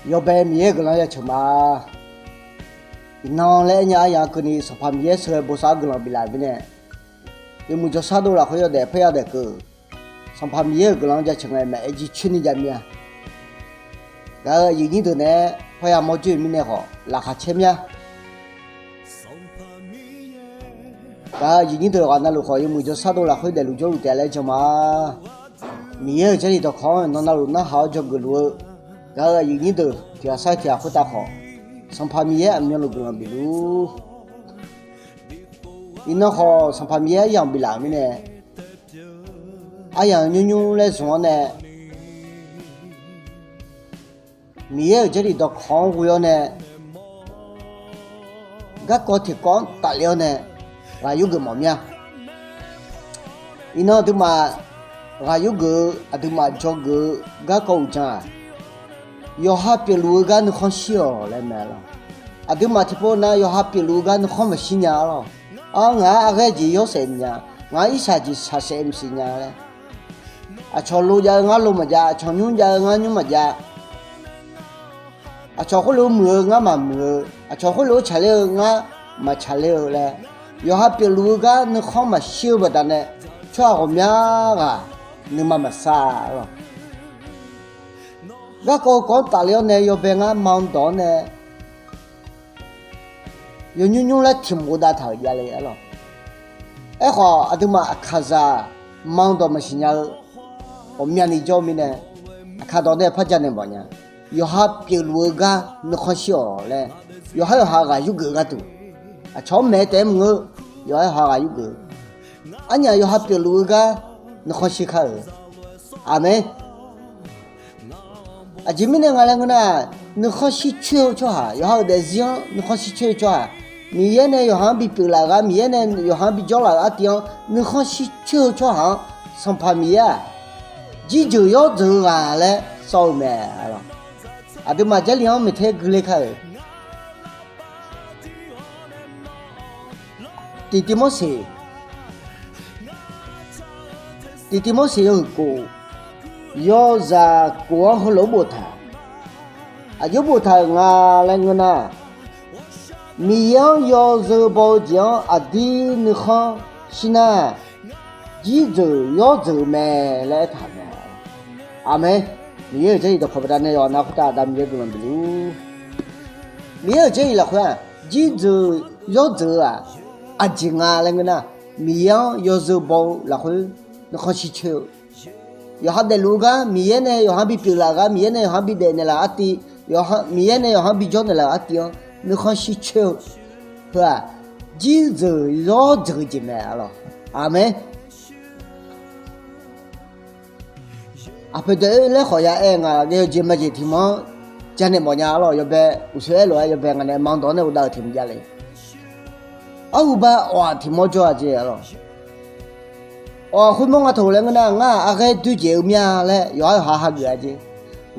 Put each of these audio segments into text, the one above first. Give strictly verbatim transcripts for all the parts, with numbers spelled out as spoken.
Yawbae Miqyaer-euq guiqlanq jaceuq ma. Iqnan laer aernya aryaq keuvni Sanqpaq Miqyaer sheuqghae bosav-awr guiqlanq biflaf-euq mirnae, yawmuiq jawrshar dov lafkhoer yawdaef paerya daefkeuv, Sanqpaq Miqyaer-euq guiqlanq jaceuq ngae maeq-aer jircoer ni jav mir-a. Gaq-euq aqyuif nyir deuq naeq-aer parya mawr joer-euq mirnae khawf laqkhaq caer mir-a. Gaq-euq aqyuif nyir deuq ghaq navluf khawf yawmuiq jawrshar dov lafkhoer daefluf jawrluf taef laer jan ma. Miqyaer-euq Jarlif dawqkawq-anr nawq navluf narhaq-awr dzawgeuf luf-eu, gaq-euq aqyuif nyir deuq tiq ghaq sar-eu tiq ghaq khoertav khawf, Sanqpaq Miqyaer aqmyanluf guiqlanq bifluf-ur. Iqnan khawf Sanqpaq Miqyaer aryamq biflaf-euq mirnae, aryamq nymr nymr laer zmq-awr nae, Miqyaer-euq Jarlif dawqkawq-anr ghoe-awr nae, garkawv tiqkawv-anr tafle-awr nae ghaq yurgeuf mawf mir-a. Iqnan aqduimaf ghaq yurgeuf-eu aqduimaf dzawgeuf-eu garkawv uqdzan-aq, yawqha pyeufluf-eu gar nuikhanr shir-awq laer mae lawq. Aqduimaf tiqpov nav yawqha pyeufluf-eu gar nuikhanr maqshir nya-a lawq. Ar, ngaq-anr arghaer jeq yawshaef maqnya, ngaq-anr irshaq jeq shaqshaef maqsiq nya laer, aqcawq lo jav-eu ngar lo maqjav, aqcawq nymr jav-eu ngar nymr maqjav, aqcawq khoerlof-aer muiq-eu ngar maqmuiq-eu, aqcawq khoerlof-aer tsaqler-eu ngar maqtsaqler-eu laer, yawqha pyeufluf-eu gar nuikhanr maqshir-eu baqdanae, tsawrhaq ghawqmya ghaq nuima maqsar lawq. Garkawv kawv-anr tafle-awr nae yawbae ngar ma dawq-awr nae, yawnymr nymr laer tiq mq ghofdav taq-euq javle-a lawq. Aerkhawf aqduimaf aqkaqzaq ma dawq maqsiq nya-eu ghawqmyani jawr-eu mirnae, aqkaq dawq nae par janaeq mawf nya. Yawqha pyeufluf-eu gar nuikhanr shir-awq laer, yawqha yawqha ghaq yurgeuf gharduq, aqcawq-anr maeq-eu taef-aer maqngeur, yawqha yawqha ghaq yurgeuf. Arnyaf yawqha pyeufluf-eu gar nuikhanr shir kar-euq. Aqmeq. Aqjeq mirnae nga laer ngeur nar, nuikhanr shircoer-eu tsawrhaq, yawqha-euq daefzir-anr nuikhanr shircoer-eu tsawrhaq, Miqyaer nae yawqha-anr bipyeuf laf-euq gar, Miqyaer nae yawqha-anr bijawr laf-euq artiv-anr nuikhanr shircoer-eu tsawrhaq-anr Sanqpaq Miqyaer-aq, jirdzeuq yawr dzeuq-eu ghaq laer sawr-eu mae. Aqduimaf Jarlif-anr maeqter guiler kar-euq. Tiqtiv Morseq, Tiqtiv Morseq yawhuiq kof, yawzaq kof-anr heulof-aer boftaq, aqjox boftaq-euq nga laer ngeur nar, Miqyaer-anr yawzeu baw-eu jeq-anr aqdir nuikhanr shir nar, jirdzeuq yawr dzeuq-eu mae laer aertaq mae. Aqmeq. Miqyaer-euq Jarlif dawqkawq baqdanae yawqha nav khoertav Aqda Miqyaer guiqlanq bifluf-ur. Miqyaer-euq Jarlif lafkhoer-aq, jirdzeuq yawr dzeuq-eu-aq, aqjeq nga laer ngeur nar, Miqyaer-anr yawzeu baw-eu lafkhoer nuikhanr shircoer-eu, yawqha daefluf-eu gar Miqyaer nae yawqha bipyeuf laf-euq gar, Miqyaer nae yawqha bidaef naeqlaf-euq artiv, Miqyaer nae yawqha bijawr naeqlaf-euq artiv-anr nuikhanr shircoer-eu heu-aq, jirdzeuq yawr dzeuq-eu jeq mae-a lawq. Aqmeq. Aqpoeq deuq-aer laer khawf ya aer nga, yawjeq majeq tiq mawr-anr janaeq mawf nya-a lawq. Yawbae uqshoe aerlof-aer yawbae ngaq nae ma dawq-anr nae uvdav-euq tiq mawr javle. Arhuba awq-aq tiq mawr jawr-a jeq-a lawq. Awq-aq khoermawr nga taq laer ngeur nar, ngar-aq arghaer doer jaeq-eu mir-a laer yawqha yawqha hageuf-a jeq.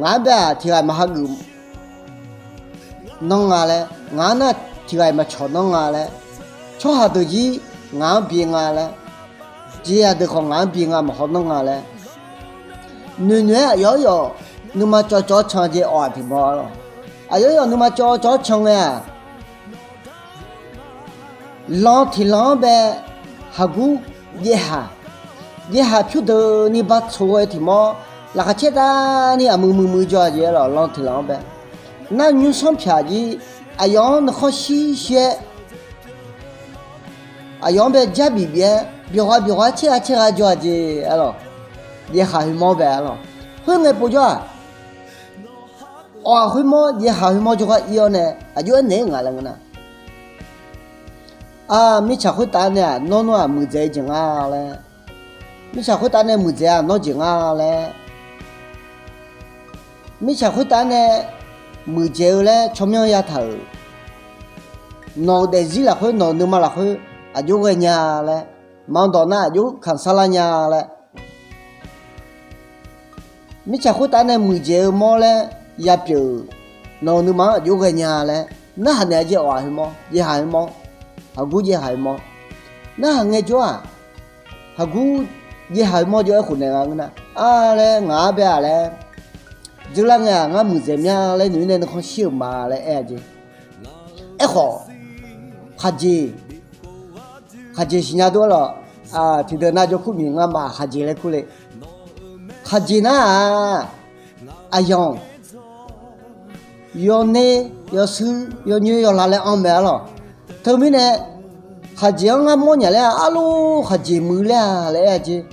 Ngaq-anr bae-aq tiq ghaq maq hageuf nanr nga laer, ngaq-anr nar tiq ghaq-iq maq cawq nanr nga laer, tsawrhaq deuq jir ngaq-anr bi nga laer, jeqzaq deuq khawf ngaq-anr bi nga maqhaw nanr nga laer, noeqnoeq-aer aqyawf yawf nuima cawv cawv-awr can jeq awq-aq tiq mawr-a lawq. Aqyawf yawf nuima cawv cawv-awr can ngae-aq, lan tiq lan-anr bae haqgur jaevhaq, jaevhaq pyurdeuqni ba tsoq-aer tiq mawr, laqkhaq caer tavni aqmuiq muiq muiq jawr-a jeq-a lawq. Lan tiq lan-anr bae nar nymrsanr pyaq jir aqyawf-anr nuikhanr shir shir-aer, aqyawf-anr bae jar bif bif-aer byawq gha byawq gha caer gha caer gha jawr-a jeq-a lawq. Jaevhaq khoermawr bae-a lawq. Khoerngae povjawr-aq, awq-aq khoermawr jaevhaq khoermawr jawrgar ir-awr nae aqjox-aer naeq-aer nga laer ngeur nar, aq, mirtsaq khoertav nae-aq nawr nawr-aq muiqdzaeq-eu jeq nga laer, mirtsaq khoertav nae muiqdzaeq-a nawr jeq nga laer, mirtsaq khoertav nae muiqdzaeq-eu laer tsawrmyanr yataq-euq, nawq-euq daefzir lafkhoer nawq-euq nuima lafkhoer aqjox ghae nya laer, maq dawq nar aqjox kamq sarlar nya laer, mirtsaq khoertav nae muiqdzaeq-eu mawr laer yapyeuf-euq nawq-euq nuima-anr aqjox ghae nya laer narhaq naeq-a jeq awq-aq khoermawr, jaevhaq khoermawr, haqgur jaevhaq khoermawr, narhaq ngaejawr-aq, haqgur jaevhaq khoermawr jawr-aer khofnaeq nga ngeur nar, a laer ngaq-anr bae-aq laer, dzeurlar ngae-aq, ngar muiqdzaeq mya laer noeq-ir nae nuikhanr shir-euq ma laer aer-a jeq. Aerkhawf, khaqjeq, khaqjeq siqnya dur-ar lawq. Tiqdeuq nav jawr kur miq ngamaf khaqjeq laer kur le. Khaqjeq nar-aq, aqyawf yawner yawshuir yawnyoer yawla laer anr mae-ar lawq. Teumirnae, khaqjeq-anr ngar mawrnya laer-aq, arluf khaqjeq muiq laer-a laer aer-a jeq.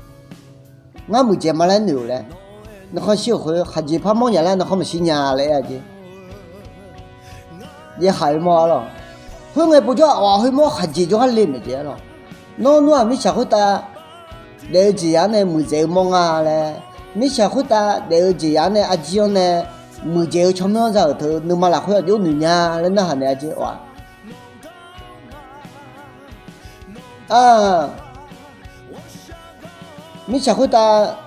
Ngar muiqdzaeq ma laer noeq-euq laer, nuikhanr shir-euq khoer khaqjeq par mawrnya laer nuikhanr maqshir nya laer aer-a jeq. Yaeqhaq-eu mawr-ar lawq. Khoerngae povjawr-aq, awq-aq khoermawr khaqjeq jawrgar le maeq jeq-ar lawq. Nawr nmr-aq mirtsaq khoertav daef-eu jeqzaq-anr nae muiqdzaeq-eu mawr nga laer, mirtsaq khoertav daef-eu jeqzaq-anr nae arjir-anr nae muiqdzaeq-eu tsawrmyanr za-euq teu nuima lafkhoer aqjox noeq nya laer narhaq naeq-a jeq awq-aq. Mirtsaq khoertav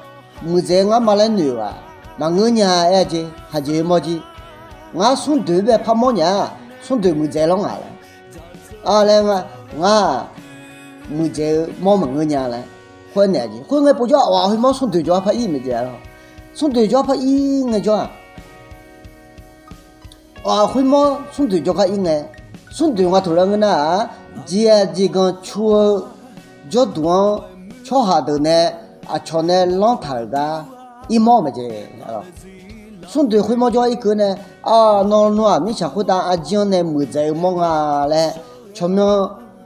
muiqdzaeq-eu ngar ma laer noeq-aq, maqngeur nya aer-a jeq. Khaqjeq-eu mawr jir, ngar smrdoeq-aer bae par mawrnya-a, smrdoeq muiqdzaeq lawr ngaq laer. Laer ngar, ngar-aq, muiqdzaeq-eu mawr maqngeur nya laer khoer naeq-a jeq. Khoerngae povjawr-aq, awq-aq khoermawr smrdoeq jawrgar par ir maeq jeq-ar lawq. Smrdoeq jawrgar par ir ngaejawr-aq, awq-aq khoermawr smrdoeq jawrgar ir ngae, smrdoeq nga toqlaer ngeur nar-aq, jeq-aq jeqganq cu-eu jawrduq-anr tsawrhaq deuq nae aqcawq nae lanrtaq-euq gar irmawr-eu mae jeq. Smrdoeq khoermawr jawr irkeuv nae, nawr nmr-aq mirtsaq khoertav arjir-anr nae muiqdzaeq-eu mawr nga laer, tsawrmyanr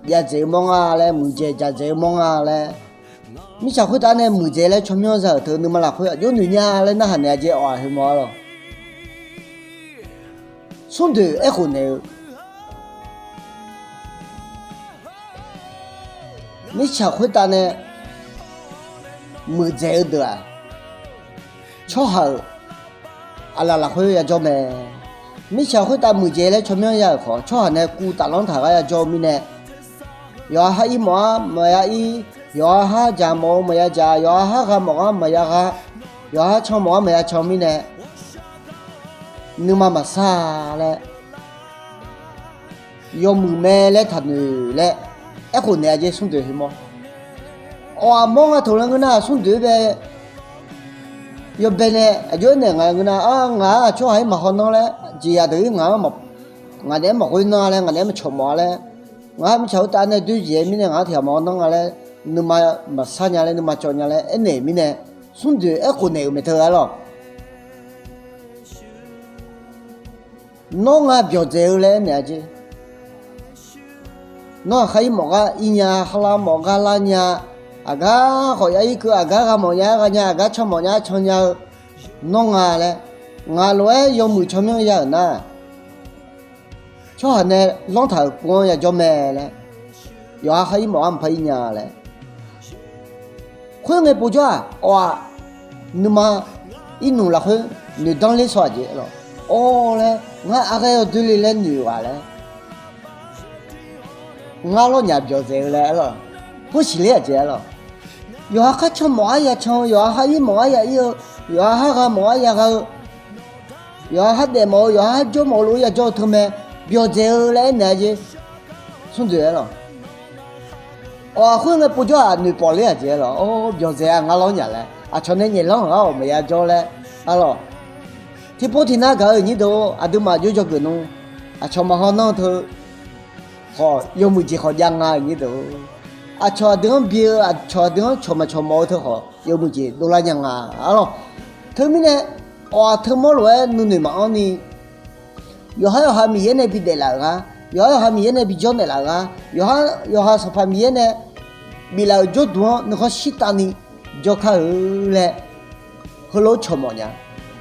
jav dzaeq-eu mawr nga laer, muiqdzaeq dzaq dzaeq-eu mawr nga laer, mirtsaq khoertav nae muiqdzaeq laer tsawrmyanr za-euq teu nuima lafkhoer aqjox noeq nya laer narhaq naeq-a jeq awq-aq heumawr-ar lawq. Smrdoeq aerkhof naeq-eu mirtsaq khoertav nae muiqdzaeq-eu deuq-aq, tsawrhaq-euq aqlaf lafkhoer yajawr mae. Mirtsaq khoertav muiqdzaeq laer tsawrmyanr ya-euq khawf, tsawrhaq nae kuv taflanr taq gar yajawr-eu mirnae, yawqha har ir mawf-ar maqya ir, yawqha har dzaq mawf-eu maqya dzaq, yawqha har gha mawf gar maqya gha, yawqha har can mawf gar maqya can mirnae, nuima maqsar laer, yawmuiq mae laer taqnoeq laer, aerkhof naeq-a jeq smrdoeq heumawr. Awq-aq mawr nga toqlaer ngeur nar-aq, smrdoeq-aer bae yawbae nae aqjox-aer naeq nga ngeur nar-aq, ngaq-aq tsawrhaq-ir maqhaw nanr laer, jeqzaq deuq-ir ngaq-anr, ngaq naeq-aer maqghoer nanr-a laer, ngaq naeq-aer maqcawq mawf-a laer, ngaq-anr mirtsaq khoertav nae doer jeq-aer mirnae ngaq-anr tiq ghaq maqhaw nanr nga laer, nuima maqsar nya laer, nuima cawv nya laer aernaeq mirnae, smrdoeq aerkhof naeq-euq maeqteu-a lawq. Nawr nga byawqdzaeq-eu laer aernaeq-a jeq. Nawr aqkhar ir mawf gar ir nya, kharlar mawf gar lar nya, aqgar khawf ya ir keuv, aqgar gha mawf nya-aer gha nya, aqgar can mawf nya-aer can nya-eu, nawr nga laer, ngaq lof-aer yawmuiq tsawrmyanr ya-euq nar, tsawrhaq nae lanrtaq-euq kuv-anr yajawr mae laer, yawqha khar ir mawf gar maqpar ir nya laer. Khoerngae povjawr-aq, awq-aq, nuima irnmq lafkhoer noeqdanr ler shaw-aq jeq lawq. Awr laer, ngar arghaer yawdoer le laer noeq-aq laer, ngar lawrnyaf byawqdzaeq-eu laer lawq. Khoer siqler-aq jeq-a lawq. Yawqha khar can mawf-ar ya can-eu, yawqha khar ir mawf-ar ya ir-eu, yawqha khar gha mawf-ar ya gha-eu, yawqha khar daef mawf-eu, yawqha khar jawr mawf-eu lof-aer yajawr-eu teumae, byawqdzaeq-eu laer aernaeq-a jeq. Smrdoeq-aer lawq. Awq-aq khoerngae povjawr-aq noeqpawf ler-aq jeq-a lawq. Or, byawqdzaeq-a ngar lawrnyaf laer, aqcawq nae nyaef lanr-euq ghaq-awq maqya jawr laer-a lawq. Tiqpov tiqnav gaq-eu nyir deuq-or, aqduimaf jawr jawrgeuf nmr, aqcawq maqhaw nanr-eu teu khawf, yawmuiq jeq khawf jav nga-euq nyir deuq-or. Aqcawq aqdui-anr bi-eu, aqcawq aqdui-anr cawq maqcawq mawf-eu teu khawf, yawmuiq jeq dovlar nya nga-a lawq. Teumirnae, awq-aq teu mawr lof-aer nuinoeq maqanr ni, yawqhar yawqha Miqyaer nae bidaef laf-euq gar, yawqhar yawqha Miqyaer nae bijawr naeqlaf-euq gar, yawqhar yawqha Sanqpaq Miqyaer nae biflaf-euq jawrduq-anr nuikhanr shirtav ni jawrkar-eu laer, heulof-aer cawq mawf nya.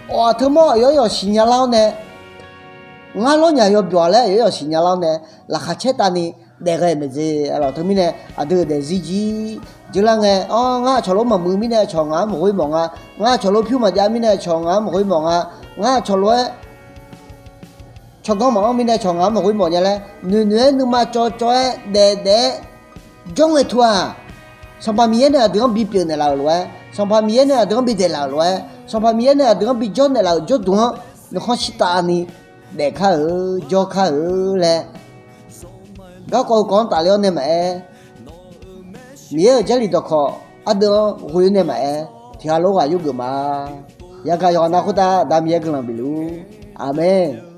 Awq-aq teu mawr aqyawf-aer yawf siqnya lar-awr nae, ngar lawrnyaf yawbyawq laer aqyawf-aer yawf siqnya lar-awr nae, laqkhaq caer tav ni daef ghae maeqdzeq-a lawq. Teumirnae aqdui-euq daefzir jir jeurlar ngae, anr, ngar aqcawq lof maqmuiq mirnae aqcawq ngaq-anr maqghoer mawf nga, ngar aqcawq lof pyur maqjav mirnae aqcawq ngaq-anr maqghoer mawf nga, ngar aqcawq lof-aer tsawrganr maqanr mirnae aqcawq ngaq-anr maqghoer mawf nya laer, noeqnoeq-aer nuima cawvcawv-aer daefdaef-aer jawr ngae teu-aq, Sanqpaq Miqyaer nae aqdui-anr bipyeuf naeqlaf-euq lof-aer, Sanqpaq Miqyaer nae aqdui-anr bidaef laf-euq lof-aer, Sanqpaq Miqyaer nae aqdui-anr bijawr naeqlaf-euq jawrduq-anr nuikhanr shirtav ni daefkar-eu jawrkar-eu laer, garkawv-eu kawv-anr tafler-awr nae maqaer, Miqyaer-euq Jarlif dawqkawq ardeuv-anr ghoe-awr nae maqaer, tiq ghaq lof ghaq yurgeuf ma. Yagaq yawqghaq na khoertav Aqda Miqyaer guiqlanq bifluf-ur. Aqmeq.